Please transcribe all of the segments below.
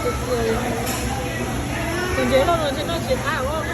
Tus ntses loj no ntshe noj tsis qab os.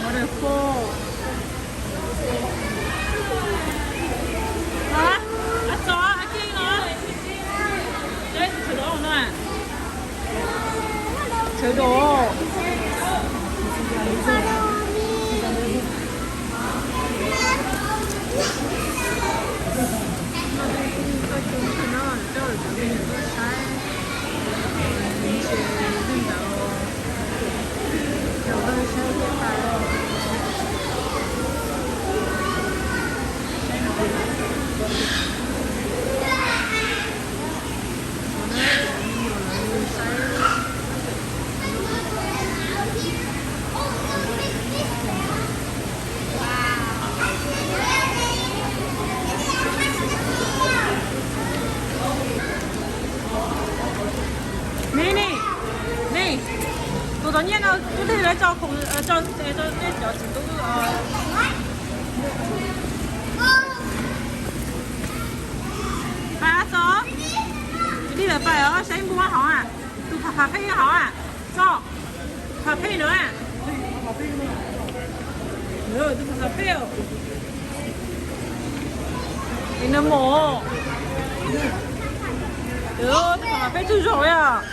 Waterfall. Hả? Hả, sao? Hả, kia hả? Đấy, sawv daws no à? Sawv daws. Ni ni ni, tus tau nyiaj no twb tig lawv tso khoom, tso, tso tej cov txiv tub. Pais tso, tig lawv pais os, saib npua hauv a, tus pham pham pheej hauv a, tso, pham pheej no a, tus pham pham pheej. Es nws mos, tus pham pham pheej tsaug zog li os.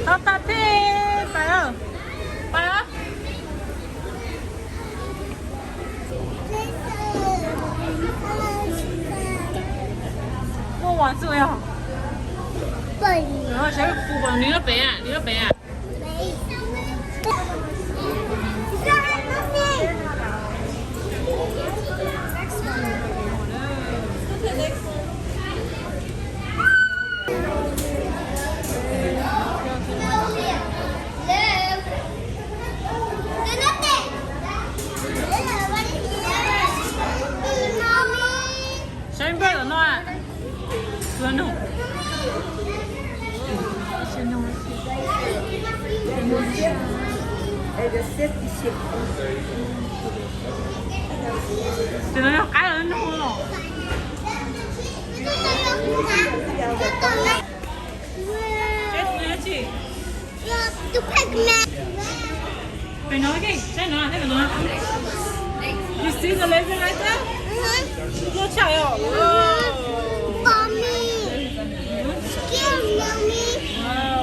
Tau tas pheej pais, pais. Muaj vas xwb yog. Saib kuv pom nws nyob pem, nws nyob pem. Saib npawg lawm no. Tus no yog qab lawv nug los. Pem no, saib no, saib no. You see the laser lighter? Loj tshaj os. Wow.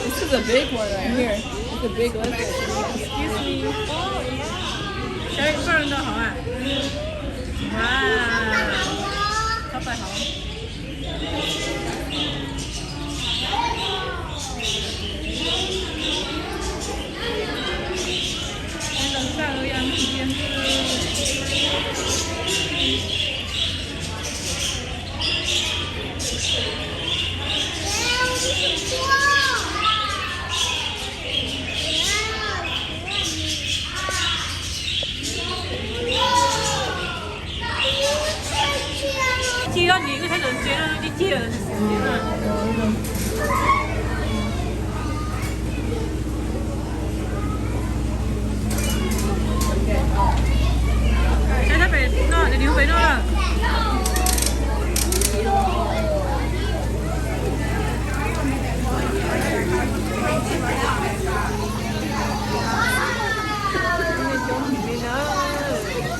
This is a big one right here. It's a big lizard. Excuse me. Saib koj ntau hauv a. Wow. Koj pais hauv. Ci loj nim wb saib ntawm ntses no ci ci lawm. Saib sab pem no, nws pem no lawm.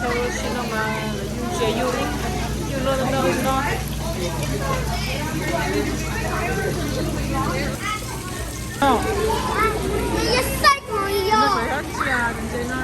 Cov ntses no mas yus ntsia yus, yus los no no. Nws yog xaib kuv yog ntses no.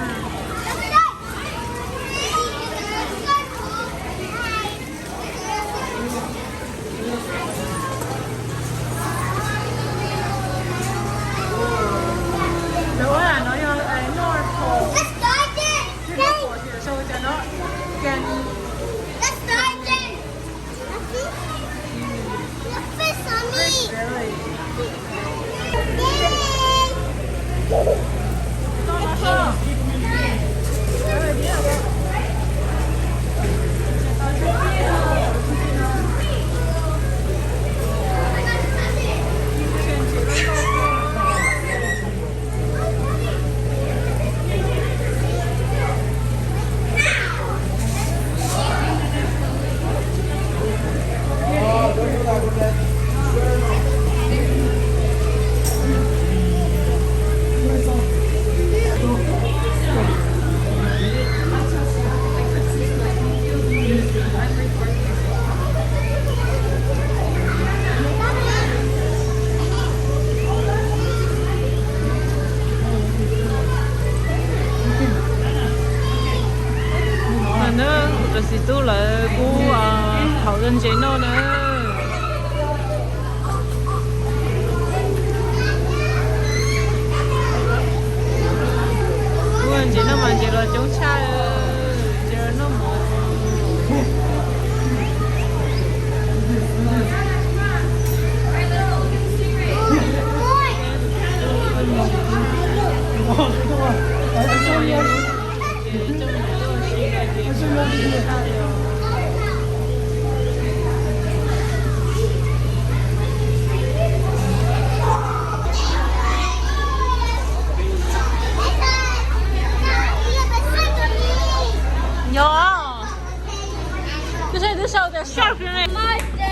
Ntses noj na. Ua ntses noj mas ntses los coob tshaj, ntses los noj mov. Nyob, twb saib twb sau tias shark ne.